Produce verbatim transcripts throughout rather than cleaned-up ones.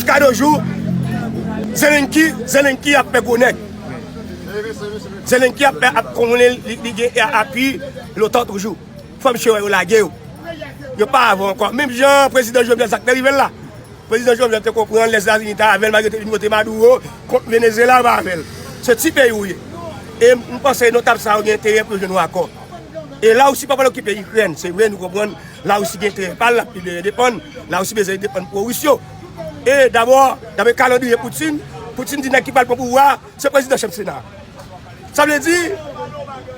Kadojou, Zelenki, Zelenki ap fè gwo nèg. Zelenki ap fè, ap konnen li, li gen apui l'OTAN toujou. Fò misye wè yo lage yo. Yo pa avè ankò. Menm jan prezidan Jovenel, sa k te rive l la. Prezidan Jovenel te konprann Lèzetazini te avè l, malgre te vin vote Maduro kont Venezuela, yo pa avè l. Se ti peyi w ye. E m panse notab sa yo gen enterè pou yo jwenn yon akò. E Larisi pa pral okipe Ikrèn. Se vre, nou konprann Larisi gen enterè pa l, l ap libere defann. Larisi bezwen defann pwo-ris yo. E dabò, daprè kalandriye Putin, Putin di nèg ki pral pran pouvwa a, se prezidan chanm Sena. Sa vle di,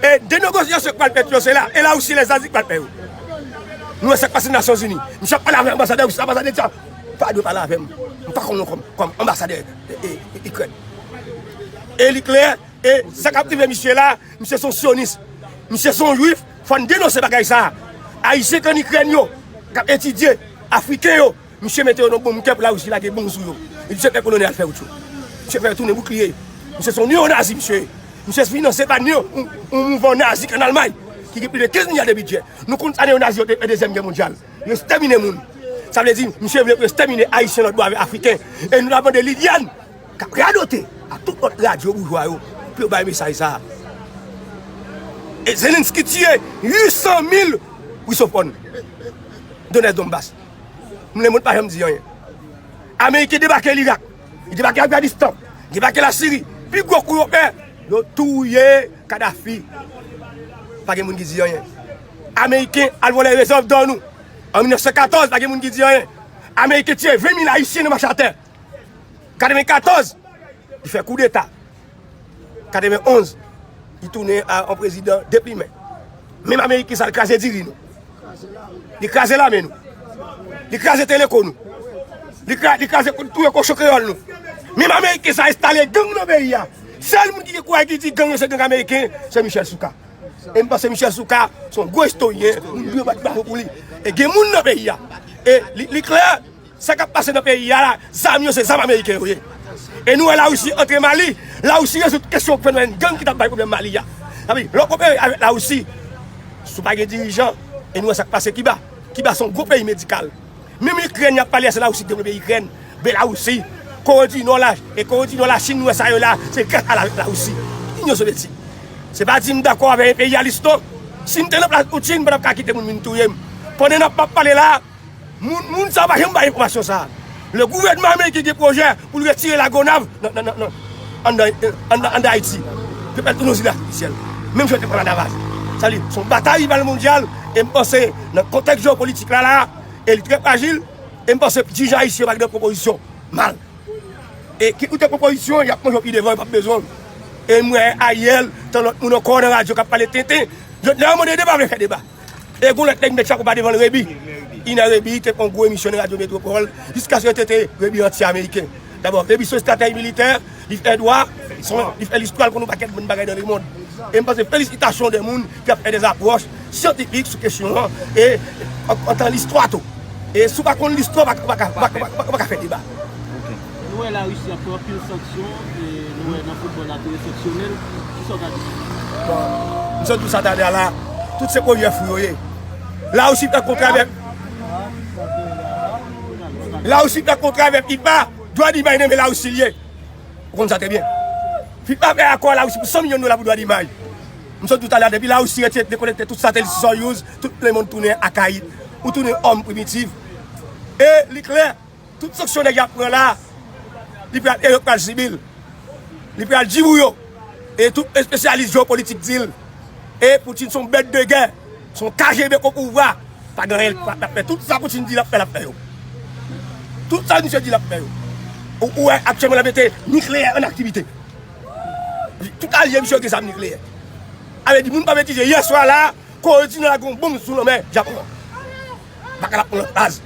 e de negosyasyon k pral fèt yo, se la, e Larisi Lèzetazini k pral fè yo. Nou wè sa k pase Nasyonzini. Misye ap pale avèk anbasadè Risi, anbasadè di sa, pa dwe pale avè m. M pa konn nou kòm, kòm anbasadè e, e, e, Ikrèn. E li klè, e sa k ap rive misye la, misye se yon syonis. Misye se yon jwif, fò n denonse bagay sa a. Ayisyen k ann Ikrèn yo, k ap etidye, Afriken yo, misye mete yo nan bonm kè pou Larisi lage bonm sou yo. Misye fè kolonè al fè wout yo. Misye fè yo tounen boukliye. Misye se yon neonazi, misye. Misye finanse pa neo, yon, yon mouvman nazi k ann Almay, ki gen plis de kenz milya de bidjè. Nou konn sa neonazi yo te fè Dezyèm Gè Mondyal. Yo ekstèmine moun. Sa vle di, misye vle pou yo ekstèmine Ayisyen lòt bò avèk Afriken. E nou t ap mande Liliane, k ap radote a tout lòt radyo boujwa yo, pou yo bay mesaj sa a. E Zelensky tiye uit san mil Risopòn, Donetsk, Donbas. Lemonn pa janm di anyen. Ameriken debake Lirak, li debake Afganistan, debake Lasiri. Pi gwo kou yo fè, yo touye Kadhafi. Pa gen moun ki di anyen. Ameriken al vòlè rezèv dò nou. An mil nèf san katòz, pa gen moun ki di anyen. Ameriken tiye ven mil Ayisyen nan mache atè. Katrevenkatòz, li fè koudeta. Katrevenonz, li tounen a yon prezidan deplimen. Menm Ameriken sa, li kraze diri nou. Li kraze lame nou. Li kraze Teleko nou. Li, kra, li kraze kou, touye kochon kreyòl nou. Menm Ameriken sa enstale gang nan peyi a. Sèl moun ki gen kouraj ki di gang yo se gang Ameriken, se Michel Souka. E m panse Michel Souka se yon gwo istoryen, moun dwe bat bravo pou li. E gen moun nan peyi a. E li, li klè, sa k ap pase nan peyi a la, zam yo se zam Ameriken yo ye. E nou wè Larisi antre Mali, Larisi rezoud kesyon fenomèn gang ki t ap bay pwoblèm Mali a. Sa vle di, lè w konpare avèk Larisi, si w pa gen dirijan, e nou wè sa k pase Kiba. Kiba se yon gwo peyi medikal. Menm Ikrèn, y ap pale a, se Larisi ki devlope Ikrèn. Belarisi, Kore di Nò la, e Kore di Nò, Lachin, nou wè sa yo la, se gras a la, Larisi. Inyon Sovyetik. Se pa di m dakò avèk enperyalis non. Si m te nan plas Putin, m pa t ap ka kite moun vin touye m. Pandan n ap, m ap pale la, moun, moun sa yo pa janm bay enfòmasyon sa a. Le gouvènman ameriken gen pwojè pou l retire Lagonav nan, nan, nan, nan, anndan, anndan, anndan Ayiti. Yo fè l tounen yon zil atifisyèl. Menm jan yo te pran Ladavaz. Sa vle di, se yon batay rival mondyal, e m panse, nan kontèks jewopolitik la, la, e li trè frajil, e m panse dirijan ayisyen yo pa gen de pwopozisyon. Mal. E kit ou te pwopozisyon, y ap manje w pi devan, yo p ap bezwen w. E m wè Ariel, tan lòt moun ankò nan radyo k ap pale tenten. Yo, lè yo mande deba, vle fè deba. E gon lòt nèg met chapo pa devan l, Rebi. Iner Rebi te fè yon gwo emisyon nan Radyo Metropole, jiskaske yo trete Rebi anti-ameriken. Dabò, Rebi se yon estratèj militè, li fè dwa, se yon, li fè listwa, l konn yon pakèt bon bagay nan lemonn. E m panse felisitasyon de moun ki ap fè dè apwòch syantifik sou kesyon an, e an, antan listwa tou. E si w pa konn listwa, w pa, w pa ka, w pa, w pa, w pa ka fè deba. Ok. Nou wè Larisi ap pran anpil sanksyon, e nou wè nan foutbòl la tou eksesyonèl. Kisa w ka di sou sa? Bon, m sot di w sa talè a la, tout se pwojè fou yo ye. Larisi fè kontra avèk, Larisi fè kontra avèk fifa, dwa di bay nan men Larisi l ye. Ou konn sa trè byen. fifa fè akò a Larisi pou san milyon dola pou dwa di imaj. M sot di w talè a, depi Larisi retire, dekonekte tout satelit Soyuz, tout lemonn tounen akayit. Ou tounen òm primitif. E li klè, tout sanksyon nèg y ap pran la, li pral, e yo k pral sibi l. Li pral di pou yo. E tout espesyalis jewopolitik di l. E Putin se yon bèt de gè. Se yon K G B k o pouvwa. Pa gen anyen l ap fè. Tout sa Putin di l ap fè, l ap fè yo. Tout sa misye di l ap fè yo. Ou, ou wè aktyèlman l ap mete nikleyè an aktivite. Tout alye misye yo gen zam nikleyè. Sa vle di moun pa metize. Yè swa la, Kore di Nò lage yon bonm sou lanmè Japon an. Baka l ap pran lòt faz.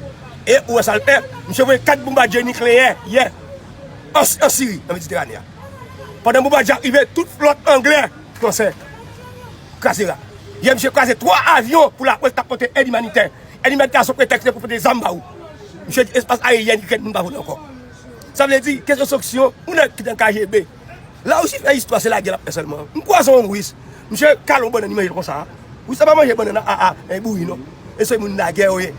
E ou wè sa l fè? Misye voye kat bonbadye nikleyè yè an, an Siri, nan Meditèrane a. Pandan bonbadye a rive, tout flòt anglè, fransè, kraze rak. Yè, misye kraze twa avyon pou laprès t ap pote èd imanitè. Èd imanitè a se yon pretèks pou pote zam ba ou. Misye di espas ayeryèn Ikrèn, moun pa vole ankò. Sa vle di, kesyon sanksyon, ou nèg ki nan K G B. Larisi fè istwa, se lagè l ap fè sèlman. M kwaze yon Ris, misye kale yon bannann, li manje l konsa. Ris la pa manje bannann a, a, a, e bouri non. E se moun lagè yo ye.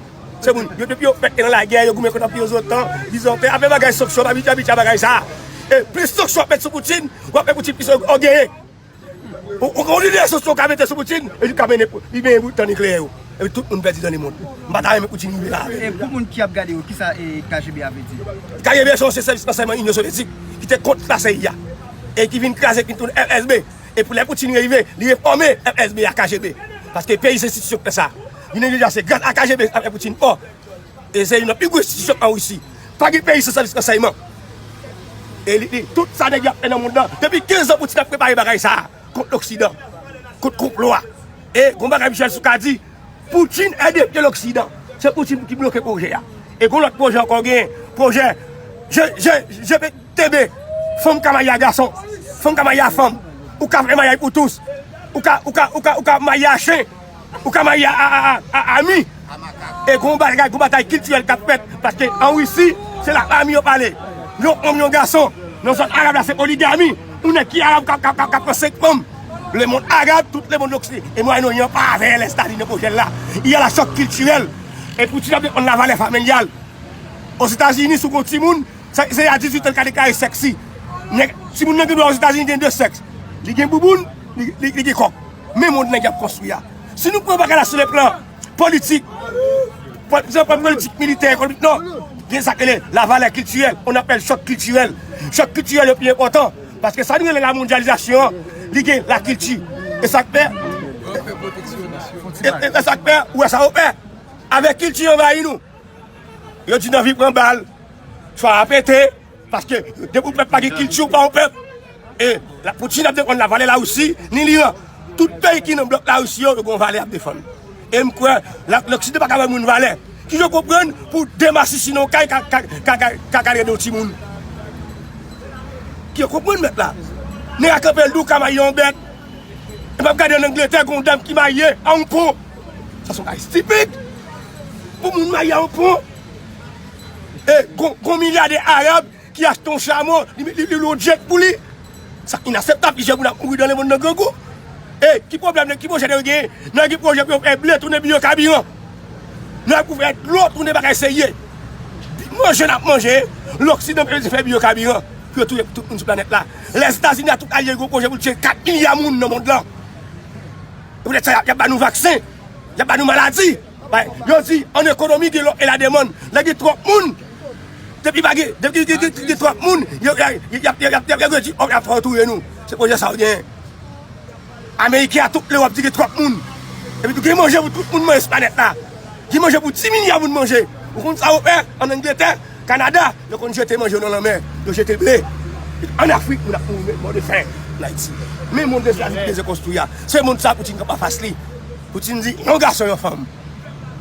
Se moun, yo depi yo fèt nan lagè, yo goumen kont anpi yo zotan, bizanten, apre bagay sanksyon, abitye, abitye a bagay sa. E plis sanksyon w ap met sou Poutine, w ap fè Poutine plis ògeye. Ou, ou, ou lide sanksyon w ka mete sou Poutine, e li ka mennen, li mennen bout tan nikleyè yo. Epi tout moun pèdi nan lemond. M pa ta renmen Poutine rive la. E pou moun ki ap gade yo, kisa e K G B a vle di? K G B se yon sèvis ransèyman Inyon Sovyetik ki te kont la C I A e ki vin kraze, ki vin tounen F S B. E pou lè Poutine rive, li refòme F S B a K G B. Paske peyi se enstitisyon k fè sa. Li deja se gras a K G B a fè Poutine fò. E se youn nan pi gwo enstitisyon an Risi. Pa gen peyi san sèvis ransèyman. E li, li, tout sa nèg yo ap fè nan mond lan. Depi kenz an Poutine ap prepare bagay sa a kont Loksidan, kont konplo a. E gon bagay Michel Soukar di, Poutine est derrière l'Occident. Se Poutine ki bloke pwojè a. E gon lòt pwojè ankò gen, pwojè G, G, G P T B, fanm ka marye a gason, fanm ka marye a fanm. Ou ka fè maryaj pou tous. Ou ka, ou ka, ou ka, ou ka marye a chen. Ou ka marye a, a, a, a, a, a mi. E gon bagay, gon batay kiltirèl k ap fèt. Paske an Risi, se la fami yo pale. Yon fanm, yon gason. Nan zòn arab la, se poligami. Yon nèg ki arab k ap, k ap, k ap, k ap pran senk fanm. Lemonn arab, tout lemonn loksidan e Mwayen Oryan pa avè Lèzetazini nan pwojè l la. Il y a la choc culturel. E Poutine ap defann lavalè familyal. Ozetazini, si w gon timoun, se, se a dizuit an l ka deklare sèksi. Nèg, timoun nan gen dwa Ozetazini gen de sèks. Li gen bouboun, li, li, li gen kòk. Men mond nèg y ap konstwi a. Si nou pran bagay la sou le plan politik, pran, pran politik militè, ekonomik, non. Gen sa k rele lavalè kiltirèl, on appelle choc culturel. Choc culturel yo pi enpòtan. Paske sa nou rele lamondyalizasyon an, li gen lakilti. E sa k fè, e, e, e sa k fè, ou wè sa yo fè. Avèk kilti anvayi nou. Yo di n anvi pran bal, swa a pete, paske depi yon pèp pa gen kilti, ou pa yon pèp. E la, Poutine ap defann lavalè Larisi, ni Liran. Tout peyi ki nan blòk Larisi yo, yo gen yon valè y ap defann. E m kwè, la, Loksidan pa ka bay moun valè. Kijan w konprann pou de masisi nan yon kay ka, ka, ka, ka, ka gade yon timoun? Ki yo konprann mèt la? Nèg a kanpe l di w ka maye yon bèt. E m ap gade an Angletè, gen yon dam ki maye a yon pon. Sa se yon bagay estipid. Pou moun maye a yon pon. E gon, gon milyadè arab ki achte yon chamo, li, li, li lwe yon jet pou li. Sa inakseptab, plizyè moun ap mouri nan lemonn nan grangou. E ki pwoblèm, ki pwojè nèg yo genyen? Nèg gen pwojè pou yo fè ble tounen biyokabiran. Nèg pou fè dlo tounen bagay serye. Manje n ap manje, Loksidan bezwen fè biyokabiran pou yo touye tout moun sou planèt la. Lèzetazini ak tout alye yo gen pwojè pou l tiye kat milya moun nan mond lan. E poutèt sa, y ap, y ap ba nou vaksen, y ap ba nou maladi. Bay, yo di, an ekonomi, gen lòf e lademann. Lè gen twòp moun, depi pa gen, depi gen, gen, gen, gen twòp moun, yo, y ap, y ap, y ap, y ap, y ap, y ap, y ap fè yo touye nou. Se pwojè sa yo genyen. Ameriken ak tout Lewòp di gen twòp moun. Epi tou gen manje pou tout moun manje sou planèt la. Gen manje pou dis milya moun manje. Ou konn sa yo fè an Angletè, Kanada, yo konn jete manje yo nan lanmè. Yo jete ble. An Afrik, moun ap mouri mò de fen. An Ayiti. Men mond Lèzetazini ki bezwen konstwi a. Se mond sa Poutine kanpe anfas li. Poutine di, yon gason, yon fanm.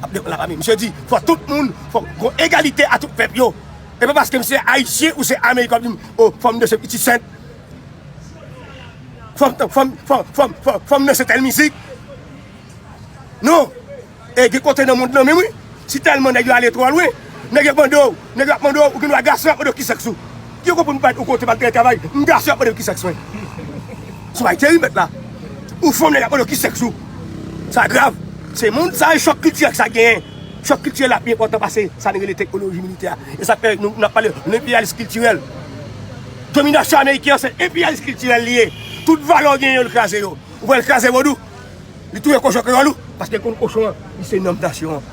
Ap defann lafami. Misye di, fò tout moun, fò gon egalite a tout pèp yo. E pa paske m se Ayisyen ou se Ameriken w ap di m, o, fanm nan se Fifty Cent. Fanm, fanm, fanm, fanm, fanm, fanm nan se tèl mizik. Non. E gen kote nan mond lan menm wi. Si tèlman nèg yo ale twò lwen, nèg yo ap mande w, nèg yo ap mande w, ou gen dwa gason ap mande w ki sèks ou. Ki yo konprann ou pa, ou kote pa al travay, m gason ap mande w ki sèks mwen. Sou bagay terib mèt la. Ou fanm nèg ap mande w ki sèks ou. Sa grav. Se mond sa e chòk kiltirèl sa genyen. Chòk kiltirèl la pi enpòtan pase sa nou rele teknoloji militè a. E sa k fè nou, n ap pale, nou enperyalis kiltirèl. Dominasyon ameriken an se enperyalis kiltirèl li ye. Tout valè w genyen yo, l kraze yo. Ou wè l kraze vodou. Li touye kochon kreyòl ou, paske l konn kochon an, li se nanm nasyon an.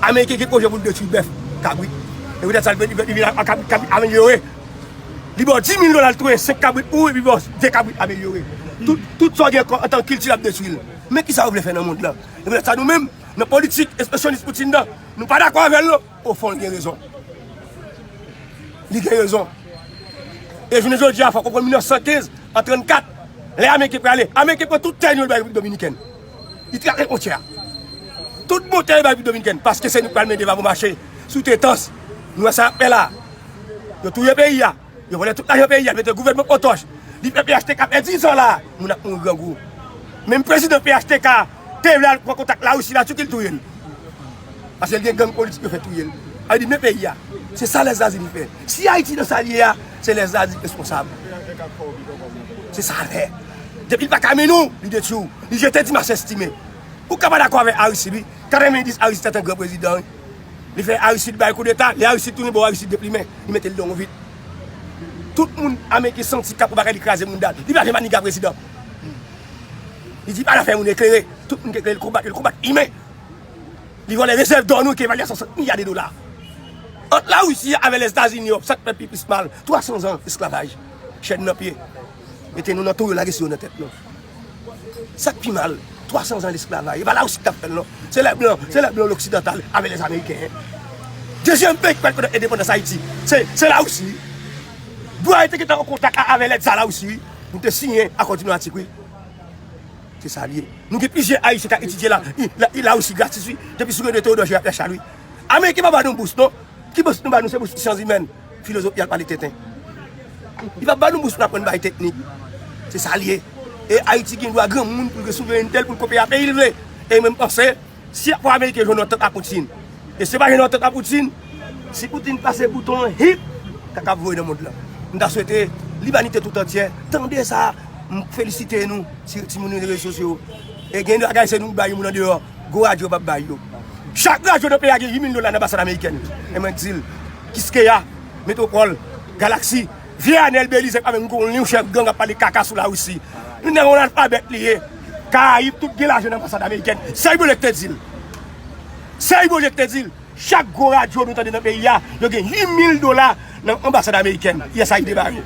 Ameriken gen pwojè pou l detwi bèf, kabrit. E poutèt sa, li vin, li vin ak kabrit, kabrit amelyore. Li ba w dis mil dola, l touye senk kabrit pou ou, epi ba w de kabrit amelyore. Tout, tout sa w gen ankò antan kilti, l ap detwi l. Men kisa yo vle fè nan mond lan? E poutèt sa, nou menm, nan politik espansionis Poutine nan, nou pa dakò avè l non. Ofon, li gen rezon. Li gen rezon. E jounen jodi a, fò w konprann mil nèf san kenz, an trannkat, lè Ameriken prale, Ameriken pran tout tè nou yo, li bay Repiblik Dominikèn. Li trase fwontyè a. Tout bon tè yo bay Repiblik Dominikèn, paske se nou k pral mennen vapò mache sou Tetans. Nou wè sa y ap fè la. Yo touye peyi a. Yo vòlè tout lajan peyi a, mete gouvènman pran tòch. Li fè P H T K fè diz an la, moun ap mouri grangou. Menm prezidan P H T K te vle al pran kontak Larisi la, Tiki l touye l. Paske l gen gang politik, yo fè touye l. Sa vle di, men peyi a. Se sa Lèzetazini fè. Si Ayiti nan sa l ye a, se Lèzetazini k responsab. Se sa l fè. Depi l pa ka mennen w, li detwi w. Li jete Dimas Estimé. Ou ka pa dakò avèk Aristid, wi. Katrevenndis, Aristid te yon gran prezidan, wi. Li fè Aristide bay koudeta, lè Aristide tounen bò, Aristide deplimen, li mete l dan yon vit. Tout moun Ameriken santi k ap yon bagay, li kraze mounda l. Li pa janm maniga prezidan. Li di pa nan fè moun eklere. Tout moun ki eklere, li konbat yo, li konbat imen. Li vòlè rezèv dò nou ki evalye a swasant milya de dola. Ant Larisi avè Lèzetazini, sa k fè pi plis mal, twa san zan esklavaj. Chèn nan pye. Mete nou nan towo, lage sou yo nan tèt nou. Sa k pi mal, twa san zan lesklavaj. E pa Larisi ki t ap fè l non. Se lè blan, se lè blan loksidantal avè Lèzameriken. Dezyèm peyi ki pral konèt endepandans Ayiti, se, se Larisi. Bwa te gentan an kontak avè lèd sa Larisi, wi. Nou te siyen akò diplomatik, wi. Se sa l ye. Nou gen plizyè Ayisyen k ap etidye la, i- la, i- Larisi gratis, wi. Depi sou René Théodore Gérard Pierre Charles, wi. Ameriken pa ba nou bous, non. Ki bous nou ba nou? Se bous syans imèn, filozofi, al pale tenten. Li pa ba nou bous pou n aprann bay teknik. Se sa l ye. E Ayiti gen dwa granmoun pou l gen souverènte l, pou l kopeye a peyi l vle. E mwen m panse, si afwa Ameriken jwenn yon antant a Poutine, e se pa jwenn yon antant a Poutine, si Poutine pase bouton an, hip, kaka ap voye nan mond lan. M ta swete limanite tout antyè tande sa. M felisite nou, si timoun yo rezo sosyo. E gen bagay se nou bay moun andeyò, gwo radyo p ap bay yo. Chak radyo nan peyi a gen uit mil dola nan anbasad amerikèn. E mwen di l, Kiskeya, Metwopòl, Galaksi, vye Anèl Belize, pa menm gon liy chèf gang ap pale kaka sou Larisi. Li nan yon alfabèt li ye. Karayib, tout gen lajan nan anbasad amerikèn. Se Ibo Lye ki te di l. Se Ibo Lye ki te di l. Chak gwo radyo nou tande nan peyi a, yo gen uit mil dola nan anbasad amerikèn. U S A I D ba yo.